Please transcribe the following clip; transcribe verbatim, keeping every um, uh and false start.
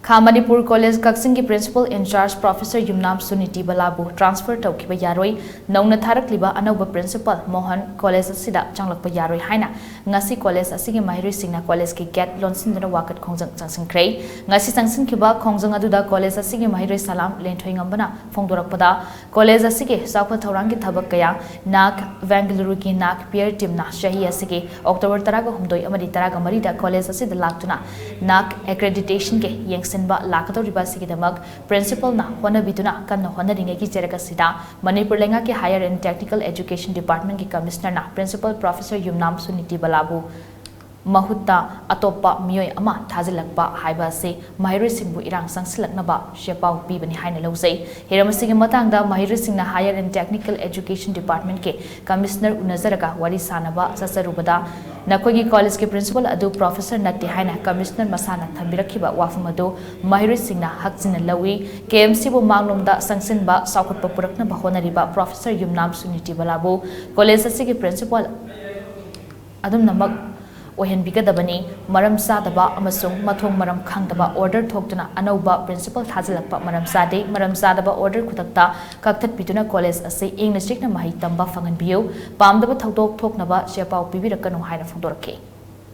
ꯈꯥ ꯃꯅꯤꯄꯨꯔ ꯀꯣꯂꯦꯖ ꯀꯛꯆꯤꯡꯒꯤ principle in-charge professor ꯌꯨꯝꯅꯥꯝ Suniti ꯕꯂꯥꯕꯨ transfer ꯇꯧꯈꯤꯕ ꯌꯥꯔꯣꯏ, ꯅꯧꯅ ꯊꯥꯔꯛꯂꯤꯕ ꯑꯅꯧꯕ ꯄ꯭ꯔꯤꯟꯁꯤꯄꯜ ꯃꯣꯍꯟ ꯀꯣꯂꯦꯖ ꯑꯁꯤꯗ ꯆꯪꯂꯛꯄ ꯌꯥꯔꯣꯏ ꯍꯥꯏꯅ ꯉꯁꯤ ꯀꯣꯂꯦꯖ ꯑꯁꯤꯒꯤ ꯃꯍꯩꯔꯣꯏꯁꯤꯡꯅ ꯀꯣꯂꯦꯖꯀꯤ ꯒꯦꯠ ꯂꯣꯟꯁꯤꯟꯗꯨꯅ ꯋꯥꯀꯠ ꯈꯣꯡꯖꯪ ꯆꯪꯁꯤꯟꯈ꯭ꯔꯦ꯫ ꯉꯁꯤ ꯆꯪꯁꯤꯟꯈꯤꯕ ꯈꯣꯡꯖꯪ ꯑꯗꯨꯗ ꯀꯣꯂꯦꯖ ꯑꯁꯤꯒꯤ ꯃꯍꯩꯔꯣꯏ ꯁꯂꯥꯝ ꯂꯦꯟꯊꯣꯏꯉꯝꯕꯅ ꯐꯣꯡꯗꯣꯔꯛꯄꯗ, ꯀꯣꯂꯦꯖ ꯑꯁꯤꯒꯤ ꯆꯥꯎꯈꯠ ꯊꯧꯔꯥꯡꯒꯤ ꯊꯕꯛ ꯀꯌꯥ ꯅꯥꯛ, ꯕꯦꯡꯒꯂꯨꯔꯨꯒꯤ ꯅꯥꯛ ꯄꯤꯌꯔ ꯇꯤꯝꯅ ꯆꯍꯤ ꯑꯁꯤꯒꯤ ꯑꯣꯛꯇꯣꯕꯔ ꯇꯔꯥꯒ ꯍꯨꯝꯗꯣꯏ ꯑꯃꯗꯤ ꯇꯔꯥꯒ ꯃꯔꯤꯗ ꯀꯣꯂꯦꯖ ꯑꯁꯤꯗ ꯂꯥꯛꯇꯨꯅ ꯅꯥꯛ ꯑꯦꯀ꯭ꯔꯦꯗꯤꯇꯦꯁꯟꯒꯤ ꯌꯦꯡꯁꯤꯟꯕ ꯂꯥꯛꯀꯗꯧꯔꯤꯕ ꯑꯁꯤꯒꯤꯗꯃꯛ ꯄ꯭ꯔꯤꯟꯁꯤꯄꯜꯅ ꯍꯣꯠꯅꯕꯤꯗꯨꯅ ꯀꯟꯅ ꯍꯣꯠꯅꯔꯤꯉꯩꯒꯤ ꯆꯔꯛ ꯑꯁꯤꯗ ꯃꯅꯤꯄꯨꯔ ꯂꯩꯉꯥꯛꯀꯤ ꯍꯥꯌꯔ ꯑꯦꯟ ꯇꯦꯛꯅꯤꯀꯦꯜ ꯑꯦꯖꯨꯀꯦꯁꯟ ꯗꯤꯄꯥꯔꯠꯃꯦꯟꯒꯤ ꯀꯃꯤꯁꯅꯔꯅ ꯄ꯭ꯔꯤꯟꯁꯤꯄꯜ ꯄ꯭ꯔꯣꯐꯦꯁꯔ ꯌꯨꯝꯅꯥꯝ ꯁꯨꯅꯤꯇꯤ ꯕꯂꯥꯕꯨ ꯃꯍꯨꯠꯇ ꯑꯇꯣꯞꯄ ꯃꯤꯑꯣꯏ ꯑꯃ ꯊꯥꯖꯤꯜꯂꯛꯄ ꯍꯥꯏꯕ ꯑꯁꯤ ꯃꯍꯩꯔꯣꯏꯁꯤꯡꯕꯨ ꯏꯔꯥꯡ ꯆꯪꯁꯤꯜꯂꯛꯅꯕ ꯁꯦꯄꯥꯎ ꯄꯤꯕꯅꯤ ꯍꯥꯏꯅ ꯂꯧꯖꯩ꯫ ꯍꯤꯔꯝ ꯑꯁꯤꯒꯤ ꯃꯇꯥꯡꯗ ꯃꯍꯩꯔꯣꯏꯁꯤꯡꯅ ꯍꯥꯌꯔ ꯑꯦꯟ ꯇꯦꯛꯅꯤꯀꯦꯜ ꯑꯦꯖꯨꯀꯦꯁꯟ ꯗꯤꯄꯥꯔꯠꯃꯦꯟꯒꯤ ꯀꯃꯤꯁꯅꯔ ꯎꯅꯖꯔꯒ ꯋꯥꯔꯤ ꯁꯥꯅꯕ ꯆꯠꯆꯔꯨꯕꯗ, ꯅꯈꯣꯏꯒꯤ ꯀꯣꯂꯦꯖꯀꯤ ꯄ꯭ꯔꯤꯟꯁꯤꯄꯜ ꯑꯗꯨ ꯄ꯭ꯔꯣꯐꯦꯁꯔ ꯅꯠꯇꯦ ꯍꯥꯏꯅ ꯀꯃꯤꯁꯅꯔ ꯃꯁꯥꯅ ꯊꯝꯕꯤꯔꯛꯈꯤꯕ ꯋꯥꯐꯝ ꯑꯗꯨ ꯃꯍꯩꯔꯣꯏꯁꯤꯡꯅ ꯍꯛꯆꯤꯟꯅ ꯂꯧꯏ꯫ ꯀꯦ ꯑꯦꯝ ꯁꯤꯕꯨ ꯃꯥꯡꯂꯣꯝꯗ ꯆꯪꯁꯤꯟꯕ, ꯆꯥꯎꯈꯠꯄ ꯄꯨꯔꯛꯅꯕ ꯍꯣꯠꯅꯔꯤꯕ ꯄ꯭ꯔꯣꯐꯦꯁꯔ ꯌꯨꯝꯅꯥꯝ ꯁꯨꯅꯤꯇꯤ ꯕꯂꯥꯕꯨ ꯀꯣꯂꯦꯖ ꯑꯁꯤꯒꯤ ꯄ꯭ꯔꯤꯟꯁꯤꯄꯜ ꯑꯗꯨꯝꯅꯃꯛ ꯑꯣꯏꯍꯟꯕꯤꯒꯗꯕꯅꯤ꯫ ꯃꯔꯝ ꯆꯥꯗꯕ ꯑꯃꯁꯨꯡ ꯃꯊꯣꯡ ꯃꯔꯝ ꯈꯪꯗꯕ ꯑꯣꯔꯗꯔ ꯊꯣꯛꯇꯨꯅ ꯑꯅꯧꯕ ꯄ꯭ꯔꯤꯟꯁꯤꯄꯜ ꯊꯥꯖꯤꯜꯂꯛꯄ ꯃꯔꯝ ꯆꯥꯗꯦ꯫ ꯃꯔꯝ ꯆꯥꯗꯕ ꯑꯣꯔꯗꯔ ꯈꯨꯗꯛꯇ ꯀꯛꯊꯠꯄꯤꯗꯨꯅ ꯀꯣꯂꯦꯖ ꯑꯁꯤ ꯏꯪꯅ ꯆꯤꯛꯅ ꯃꯍꯩ ꯇꯝꯕ ꯐꯪꯍꯟꯕꯤꯌꯨ꯫ ꯄꯥꯝꯗꯕ ꯊꯧꯗꯣꯛ ꯊꯣꯛꯅꯕ ꯆꯦꯄꯥꯎ ꯄꯤꯕꯤꯔꯛꯀꯅꯨ ꯍꯥꯏꯅ ꯐꯣꯡꯗꯣꯔꯛꯈꯤ꯫